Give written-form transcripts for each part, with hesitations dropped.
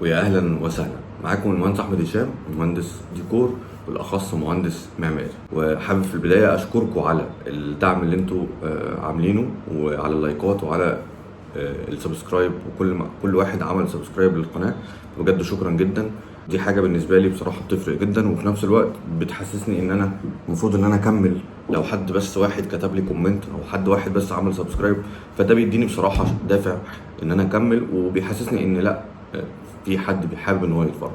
ويا اهلا وسهلا، معاكم المهندس احمد هشام، مهندس ديكور بالاخص مهندس معماري. وحابب في البداية اشكركم على الدعم اللي انتوا عاملينه، وعلى اللايكات وعلى ال subscribe، وكل ما كل واحد عمل subscribe للقناة بجد شكرا جدا. دي حاجة بالنسبة لي بصراحة بتفرق جدا، وفي نفس الوقت بتحسسني ان انا المفروض ان انا اكمل. لو حد بس واحد كتب لي comment او حد واحد بس عمل subscribe، فده بيديني بصراحة دافع ان انا اكمل، وبيحسسني ان لا في حد بيحب ان هو يتفرج.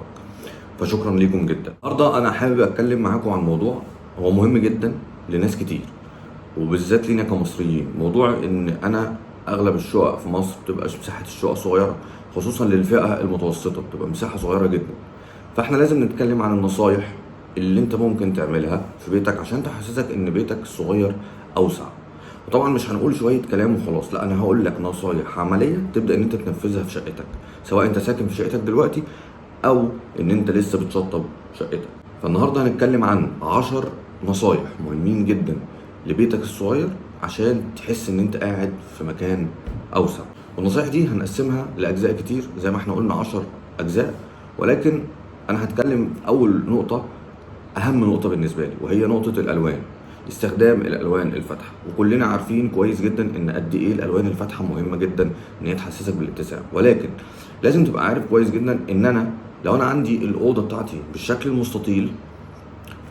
فشكرا ليكم جدا. النهارده انا حابب اتكلم معاكم عن موضوع هو مهم جدا لناس كتير، وبالذات لينا كمصريين. موضوع ان انا اغلب الشقق في مصر بتبقى مساحة الشقق صغيره، خصوصا للفئه المتوسطة بتبقى مساحة صغيرة جدا. فاحنا لازم نتكلم عن النصايح اللي انت ممكن تعملها في بيتك عشان تحسسك ان بيتك الصغير اوسع. وطبعا مش هنقول شوية كلام وخلاص، لا انا هقول لك نصايح عملية تبدا ان انت تنفذها في شقتك، سواء انت ساكن في شقتك دلوقتي او ان انت لسه بتشطب شقتك. فالنهارده هنتكلم عن 10 نصايح مهمين جدا لبيتك الصغير عشان تحس ان انت قاعد في مكان اوسع. والنصايح دي هنقسمها لاجزاء كتير زي ما احنا قلنا 10 اجزاء، ولكن انا هتكلم في اول نقطة، اهم نقطة بالنسبة لي، وهي نقطة الالوان، استخدام الالوان الفاتحة. وكلنا عارفين كويس جدا ان قد ايه الالوان الفاتحة مهمة جدا ان هي تحسسك بالاتساع، ولكن لازم تبقى عارف كويس جدا ان انا لو انا عندي الاوضة بتاعتي بالشكل المستطيل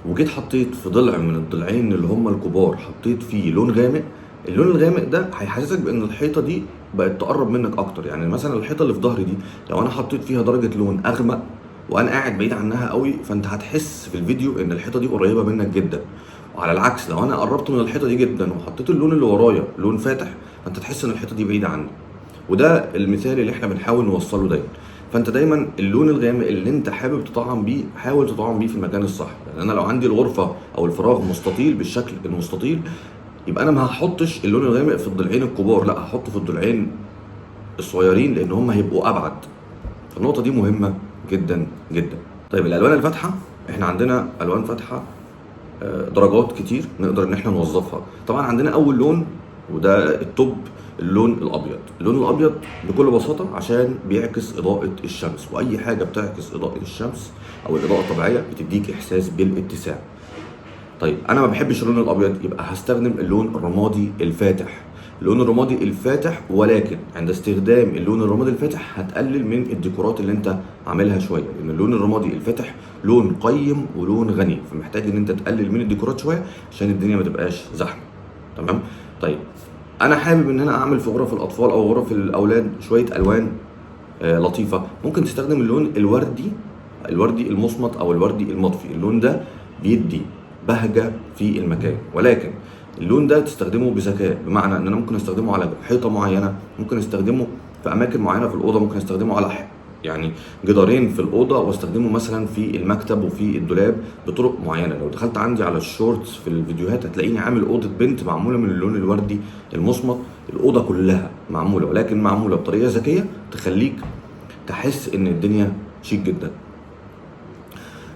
وجيت حطيت في ضلع من الضلعين اللي هم الكبار حطيت فيه لون غامق، اللون الغامق ده هيحسسك بان الحيطة دي بقت تقرب منك اكتر. يعني مثلا الحيطة اللي في ظهري دي لو انا حطيت فيها درجه لون اغمق وانا قاعد بعيد عنها قوي، فانت هتحس في الفيديو ان الحيطة دي قريبه منك جدا. وعلى العكس لو انا قربت من الحيطة دي جدا وحطيت اللون اللي ورايا لون فاتح، فانت تحس ان الحيطة دي بعيدة عني. وده المثال اللي احنا بنحاول نوصله دايما. فانت دايما اللون الغامق اللي انت حابب تطعم بيه حاول تطعم بيه في المكان الصح. يعني انا لو عندي الغرفة او الفراغ مستطيل بالشكل المستطيل، يبقى انا ما هحطش اللون الغامق في الضلعين الكبار، لا هحطه في الضلعين الصغيرين لان هم هيبقوا ابعد. فالنقطه دي مهمة جدا جدا. طيب الالوان الفاتحة، احنا عندنا الوان فاتحة درجات كتير نقدر ان احنا نوظفها. طبعا عندنا اول لون وده ال top، اللون الابيض. اللون الابيض بكل بساطة عشان بيعكس اضاءه الشمس، واي حاجة بتعكس اضاءه الشمس او الاضاءة الطبيعية بتديك احساس بالاتساع. طيب انا ما بحبش اللون الابيض، يبقى هستخدم اللون الرمادي الفاتح. اللون الرمادي الفاتح، ولكن عند استخدام اللون الرمادي الفاتح هتقلل من الديكورات اللي انت عاملها شوية، لان اللون الرمادي الفاتح لون قيم ولون غني، فمحتاج ان انت تقلل من الديكورات شوية عشان الدنيا ما تبقاش زحمة. تمام؟ طيب انا حابب ان انا اعمل في غرف الاطفال او غرف الاولاد شوية الوان لطيفة. ممكن تستخدم اللون الوردي، الوردي المصمت او الوردي المطفي. اللون ده بيدي بهجة في المكان، ولكن اللون ده تستخدمه بذكاء، بمعنى ان انا ممكن استخدمه على حيطة معينة، ممكن استخدمه في اماكن معينة في الاوضة، ممكن استخدمه على يعني جدارين في الاوضة، واستخدمه مثلا في المكتب وفي الدولاب بطرق معينة. لو دخلت عندي على ال shorts في الفيديوهات هتلاقيني عامل اوضة بنت معمولة من اللون الوردي المصمت، الاوضة كلها معمولة، ولكن معمولة بطريقة ذكية تخليك تحس ان الدنيا شيك جدا.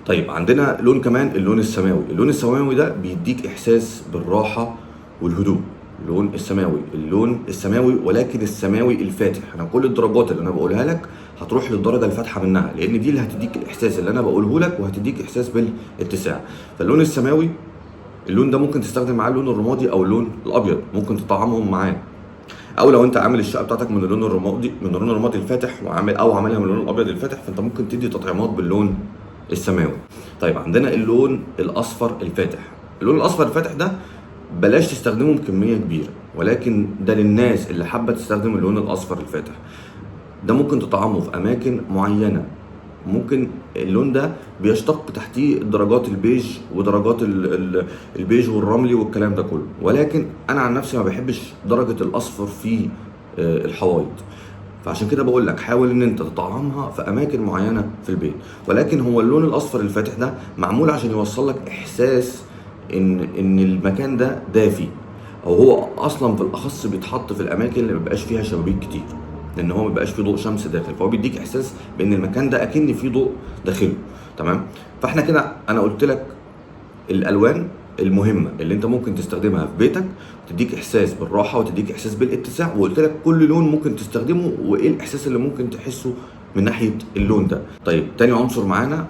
طيب عندنا لون كمان، اللون السماوي. اللون السماوي ده بيديك احساس بالراحة والهدوء. اللون السماوي، اللون السماوي ولكن السماوي الفاتح. انا كل الدرجات اللي انا بقولها لك هتروح للدرجة الفاتحة منها، لان دي اللي هتديك الاحساس اللي انا بقوله لك وهتديك احساس بالاتساع. فاللون السماوي، اللون ده ممكن تستخدم معاه اللون الرمادي او اللون الابيض، ممكن تطعمهم معاه. او لو انت عامل الشقة بتاعتك من اللون الرمادي، من اللون الرمادي الفاتح، وعامل او عاملها من اللون الابيض الفاتح، فانت ممكن تدي تطعيمات باللون السماوي. طيب عندنا اللون الاصفر الفاتح. اللون الاصفر الفاتح ده بلاش تستخدمه بكمية كبيرة، ولكن ده للناس اللي حابة تستخدم اللون الاصفر الفاتح. ده ممكن تطعمه في اماكن معينة. ممكن اللون ده بيشتق تحتيه درجات البيج ودرجات البيج والرملي والكلام ده كله، ولكن انا عن نفسي ما بحبش درجه الاصفر في الحوايط، فعشان كده بقول لك حاول ان انت تطعمها في اماكن معينة في البيت. ولكن هو اللون الاصفر الفاتح ده معمول عشان يوصل لك احساس ان المكان ده دافي، او هو اصلا في الاخص بيتحط في الاماكن اللي ما بيبقاش فيها شبابيك كتير، لان هو ما بيبقاش فيه ضوء شمس داخل، فهو بيديك احساس بان المكان ده اكن فيه ضوء داخله. تمام؟ فاحنا كده انا قلت لك الالوان المهمة اللي انت ممكن تستخدمها في بيتك تديك احساس بالراحة وتديك احساس بالاتساع، وقلت لك كل لون ممكن تستخدمه وايه الاحساس اللي ممكن تحسه من ناحية اللون ده. طيب تاني عنصر معانا،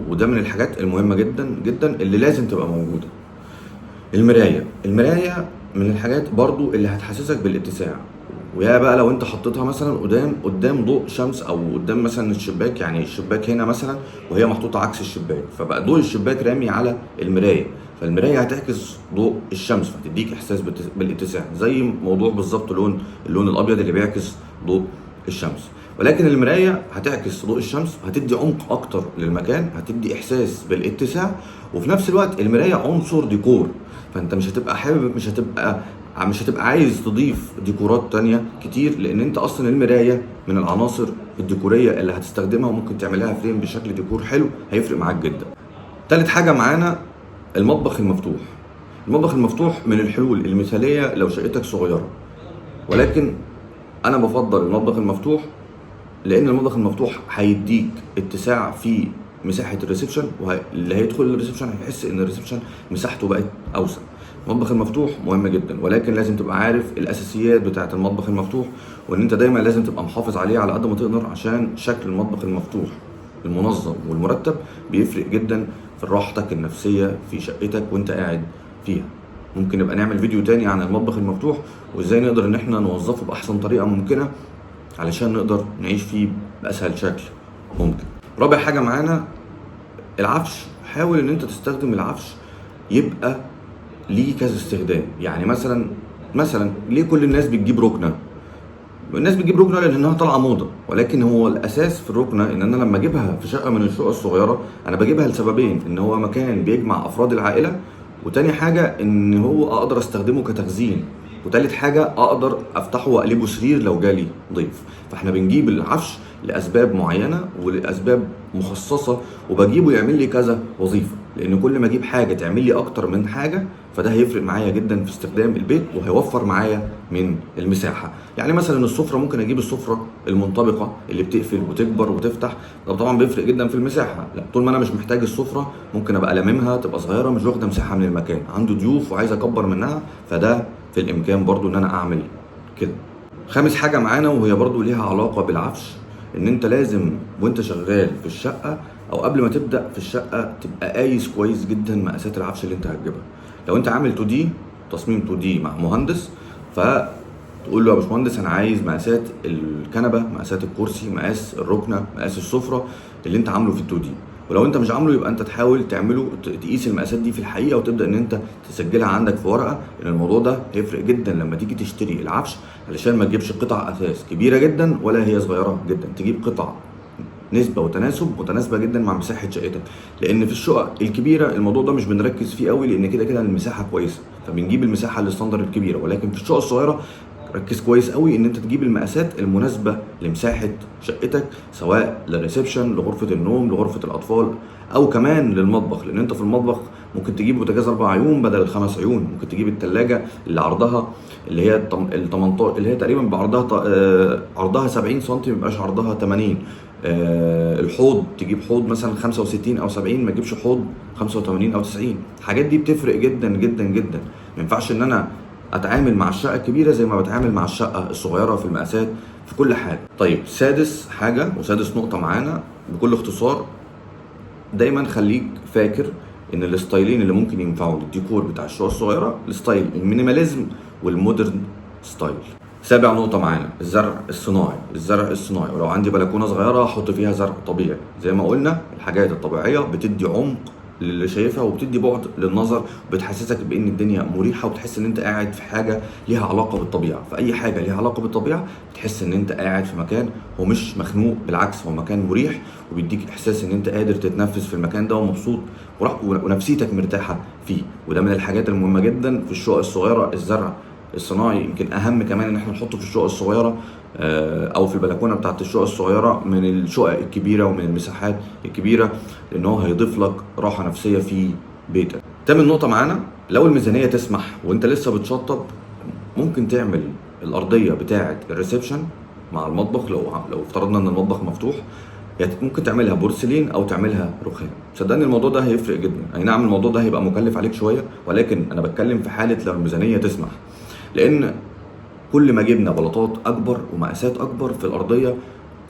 وده من الحاجات المهمة جدا جدا اللي لازم تبقى موجودة، المراية. المراية من الحاجات برضو اللي هتحسسك بالاتساع، ويا بقى لو انت حطيتها مثلا قدام ضوء شمس، او قدام مثلا الشباك، يعني الشباك هنا مثلا وهي محطوطة عكس الشباك، فبقى ضوء الشباك رامي على المراية، فالمرايه هتعكس ضوء الشمس فتديك احساس بالاتساع، زي موضوع بالظبط اللون الابيض اللي بيعكس ضوء الشمس. ولكن المراية هتعكس ضوء الشمس، هتدي عمق اكتر للمكان، هتدي احساس بالاتساع، وفي نفس الوقت المراية عنصر ديكور، فانت مش هتبقى حابب، مش هتبقى عايز تضيف ديكورات تانية كتير، لان انت اصلا المراية من العناصر الديكورية اللي هتستخدمها، وممكن تعملها frame بشكل ديكور حلو، هيفرق معاك جدا. تالت حاجة معانا المطبخ المفتوح. المطبخ المفتوح من الحلول المثالية لو شقتك صغيرة، ولكن انا بفضل المطبخ المفتوح لان المطبخ المفتوح هيديك اتساع في مساحة ال reception، واللي هيدخل ال reception هيحس ان ال reception مساحته بقت اوسع. المطبخ المفتوح مهم جدا، ولكن لازم تبقى عارف الاساسيات بتاعه المطبخ المفتوح، وان انت دايما لازم تبقى محافظ عليه على قد ما تقدر، عشان شكل المطبخ المفتوح المنظم والمرتب بيفرق جدا في راحتك النفسية في شقتك وانت قاعد فيها. ممكن نبقى نعمل فيديو تاني عن المطبخ المفتوح وازاي نقدر ان احنا نوظفه باحسن طريقه ممكنة علشان نقدر نعيش فيه باسهل شكل ممكن. رابع حاجة معانا العفش. حاول ان انت تستخدم العفش يبقى ليه كذا استخدام. يعني مثلا ليه كل الناس بتجيب ركنه؟ الناس بتجيب ركنه لانها طالعه موضة، ولكن هو الاساس في الركنه ان انا لما اجيبها في شقه من الشقق الصغيرة انا بجيبها لسببين، ان هو مكان بيجمع افراد العائلة، وتاني حاجة ان هو اقدر استخدمه كتخزين، وتالت حاجة اقدر افتحه واقلبه سرير لو جالي ضيف. فاحنا بنجيب العفش لاسباب معينة ولاسباب مخصصة، وبجيبه يعمل لي كذا وظيفة، لان كل ما اجيب حاجة تعمل لي اكتر من حاجة فده هيفرق معايا جدا في استخدام البيت وهيوفر معايا من المساحة. يعني مثلا السفرة، ممكن اجيب السفرة المنطبقه اللي بتقفل وتكبر وتفتح، ده طبعا بيفرق جدا في المساحة. لا، طول ما انا مش محتاج السفرة ممكن ابقى لاممها تبقى صغيرة مش واخده مساحة من المكان، عندي ضيوف وعايز اكبر منها، فده في الامكان برضو ان انا اعمل كده. خامس حاجة معانا وهي برضو ليها علاقة بالعفش، ان انت لازم وانت شغال في الشقة او قبل ما تبدا في الشقة تبقى قايس كويس جدا مقاسات العفش اللي انت هتجيبها. لو انت عامل 2D، تصميم 2D مع مهندس، فتقول له يا باشمهندس انا عايز مقاسات الكنبة، مقاسات الكرسي، مقاس الركنه، مقاس السفرة اللي انت عامله في 2D. ولو انت مش عامله يبقى انت تحاول تعمله، تقيس المقاسات دي في الحقيقة وتبدا ان انت تسجلها عندك في ورقة، لان الموضوع ده هيفرق جدا لما تيجي تشتري العفش، علشان ما تجيبش قطع اثاث كبيرة جدا ولا هي صغيرة جدا، تجيب قطع نسبه وتناسب متناسبة جدا مع مساحة شقتك. لان في الشقق الكبيرة الموضوع ده مش بنركز فيه قوي، لان كده كده المساحة كويسة، فبنجيب المساحة ال standard الكبيرة. ولكن في الشقق الصغيرة ركز كويس قوي ان انت تجيب المقاسات المناسبة لمساحة شقتك، سواء لل reception، لغرفة النوم، لغرفة الاطفال، او كمان للمطبخ. لان انت في المطبخ ممكن تجيب بوتاجاز 4 عيون بدل ال5 عيون، ممكن تجيب الثلاجة اللي عرضها اللي هي ال 18 اللي هي تقريبا بعرضها عرضها 70 سم، ما يبقاش عرضها 80. الحوض تجيب حوض مثلا 65 او 70، ما تجيبش حوض 85 او 90. الحاجات دي بتفرق جدا جدا جدا. ما ينفعش ان انا اتعامل مع الشقة الكبيرة زي ما بتعامل مع الشقة الصغيرة في المقاسات في كل حاجة. طيب سادس حاجة وسادس نقطة معانا بكل اختصار، دايما خليك فاكر ان ال style ين اللي ممكن ينفعوا للديكور بتاع الشقة الصغيرة ال style ال minimalism وال modern style. سابع نقطة معانا الزرع الصناعي. الزرع الصناعي، ولو عندي بلكونة صغيرة احط فيها زرع طبيعي. زي ما قلنا الحاجات الطبيعية بتدي عمق للي شايفها وبتدي بعد للنظر، وبتحسسك بان الدنيا مريحة، وبتحس ان انت قاعد في حاجة ليها علاقة بالطبيعة. فأي حاجة ليها علاقة بالطبيعة بتحس ان انت قاعد في مكان هو مش مخنوق، بالعكس هو مكان مريح، وبيديك احساس ان انت قادر تتنفس في المكان ده ومبسوط ونفسيتك مرتاحة فيه. وده من الحاجات المهمة جدا في الشقق الصغيرة، الزرع الصناعي. يمكن اهم كمان ان احنا نحطه في الشقق الصغيرة، او في البلكونه بتاعت الشقق الصغيرة من الشقق الكبيرة ومن المساحات الكبيرة، لان هو هيضيف لك راحة نفسية في بيتك. تامن نقطة معانا، لو الميزانية تسمح وانت لسه بتشطب ممكن تعمل الارضية بتاعه ال reception مع المطبخ. لو افترضنا ان المطبخ مفتوح، ممكن تعملها بورسلين او تعملها رخام. صدقني الموضوع ده هيفرق جدا. اي نعم الموضوع ده هيبقى مكلف عليك شوية، ولكن انا بتكلم في حاله لو الميزانية تسمح، لان كل ما جبنا بلاطات اكبر ومقاسات اكبر في الارضية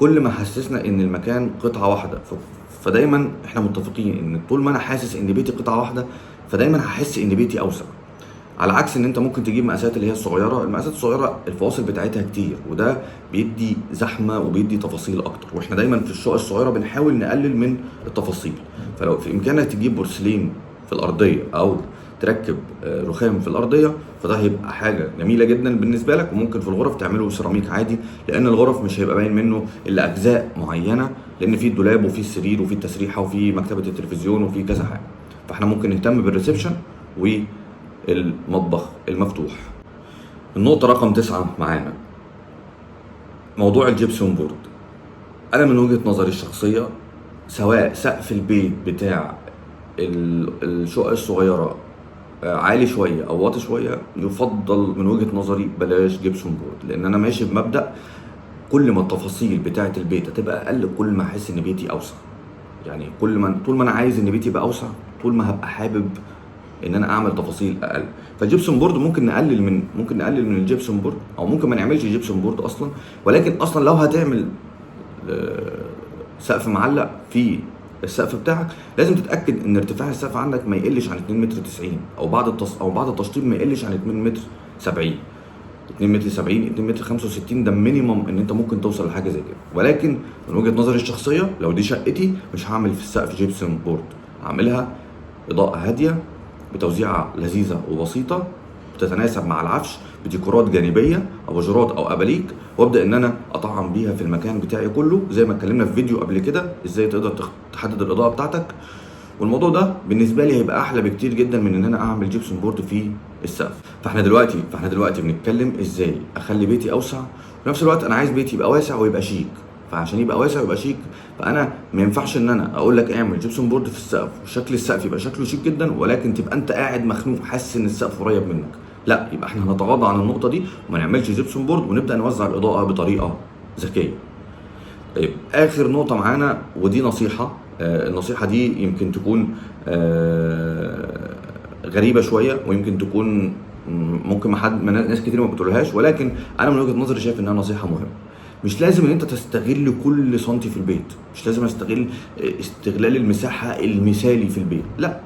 كل ما حسسنا ان المكان قطعه واحدة. فدايما احنا متفقين ان طول ما انا حاسس ان بيتي قطعه واحدة فدايما هحس ان بيتي اوسع، على عكس ان انت ممكن تجيب مقاسات اللي هي الصغيرة. المقاسات الصغيرة الفواصل بتاعتها كتير، وده بيدي زحمة وبيدي تفاصيل اكتر، واحنا دايما في الشقق الصغيرة بنحاول نقلل من التفاصيل. فلو في امكانك تجيب بورسلين في الارضية او تركب رخام في الارضية فده هيبقى حاجة جميلة جدا بالنسبة لك. وممكن في الغرف تعمله سيراميك عادي، لان الغرف مش هيبقى باين منه الا اجزاء معينة، لان في الدولاب وفي السرير وفي التسريحه وفي مكتبه التلفزيون وفي كذا حاجة. فاحنا ممكن نهتم بال reception والمطبخ المفتوح. النقطة رقم 9 معانا موضوع ال gypsum board. انا من وجهه نظري الشخصية سواء سقف البيت بتاع الشقق الصغيرة عالي شوية او واطي شوية، يفضل من وجهه نظري بلاش gypsum board، لان انا ماشي بمبدا كل ما التفاصيل بتاعه البيت هتبقى اقل كل ما احس ان بيتي اوسع. يعني طول ما انا عايز ان بيتي يبقى اوسع طول ما هبقى حابب ان انا اعمل تفاصيل اقل. فال gypsum board ممكن نقلل من ال gypsum board، او ممكن ما نعملش gypsum board اصلا. ولكن اصلا لو هتعمل سقف معلق في السقف بتاعك لازم تتاكد ان ارتفاع السقف عندك ما يقلش عن 2 متر 90، او بعد التشطيب ما يقلش عن 2 متر 70، 2 متر 70، 2 متر 65، ده minimum ان انت ممكن توصل لحاجة زي كده. ولكن من وجهه نظري الشخصية لو دي شقتي مش هعمل في السقف gypsum board، هعملها اضاءه هادية بتوزيعه لذيذة وبسيطة بتتناسب مع العفش، بديكورات جانبيه اباجورات او اباليك، وابدا ان انا اطعم بيها في المكان بتاعي كله زي ما اتكلمنا في فيديو قبل كده ازاي تقدر تحدد الاضاءة بتاعتك. والموضوع ده بالنسبة لي هيبقى احلى بكتير جدا من ان انا اعمل gypsum board في السقف. فاحنا دلوقتي بنتكلم ازاي اخلي بيتي اوسع، وفي نفس الوقت انا عايز بيتي يبقى واسع ويبقى شيك. فعشان يبقى واسع ويبقى شيك فانا ما ينفعش ان انا اقول لك اعمل gypsum board في السقف وشكل السقف يبقى شكله شيك جدا، ولكن تبقى انت قاعد مخنوق حاسس ان السقف قريب منك. لا، يبقى احنا هنتغاضى عن النقطة دي وما نعملش gypsum board ونبدا نوزع الاضاءة بطريقة ذكية. طيب اخر نقطة معانا، ودي نصيحة، النصيحة دي يمكن تكون غريبة شوية، ويمكن تكون ممكن ما حد ما ناس كتير ما بتقولهاش، ولكن انا من وجهه نظري شايف انها نصيحة مهمة. مش لازم ان انت تستغل كل سنتي في البيت، مش لازم استغل استغلال المساحة المثالي في البيت، لا،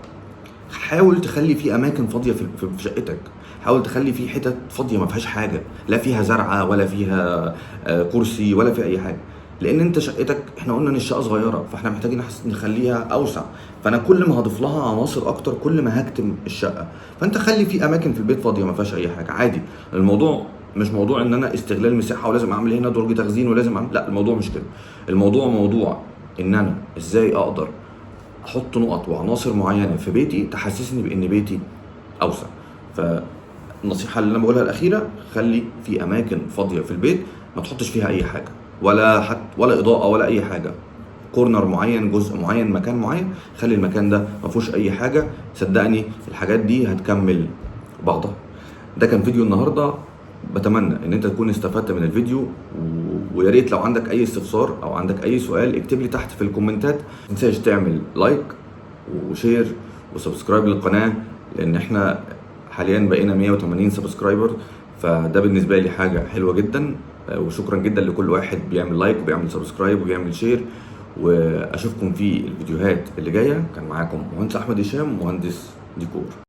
حاول تخلي في اماكن فاضية في شقتك، حاول تخلي في حتت فاضية ما فيهاش حاجة، لا فيها زرعه ولا فيها كرسي ولا فيها اي حاجة، لان انت شقتك احنا قلنا ان الشقة صغيرة، فاحنا محتاجين نخليها اوسع. فانا كل ما هضيف لها عناصر اكتر كل ما هكتم الشقة. فانت خلي في اماكن في البيت فاضية ما فيهاش اي حاجة، عادي. الموضوع مش موضوع ان انا استغلال مساحة ولازم اعمل هنا درج تخزين ولازم اعمل، لا، الموضوع مش كده. الموضوع موضوع ان انا ازاي اقدر احط نقط وعناصر معينة في بيتي تحسسني بان بيتي اوسع. فالنصيحه اللي انا بقولها الاخيرة، خلي في اماكن فاضية في البيت ما تحطش فيها اي حاجة، ولا حت ولا اضاءه ولا اي حاجة، corner معين، جزء معين، مكان معين، خلي المكان ده ما فيهوش اي حاجة. صدقني الحاجات دي هتكمل بعضها. ده كان فيديو النهارده، بتمنى ان انت تكون استفدت من الفيديو، ويا ريت لو عندك اي استفسار او عندك اي سؤال اكتب لي تحت في الكومنتات. ما تنساش تعمل like و share و subscribe للقناة، لان احنا حاليا بقينا 180 subscriber، فده بالنسبة لي حاجة حلوة جدا. وشكرا جدا لكل واحد بيعمل like وبيعمل subscribe وبيعمل share، واشوفكم في الفيديوهات اللي جاية. كان معاكم مهندس احمد هشام، مهندس ديكور.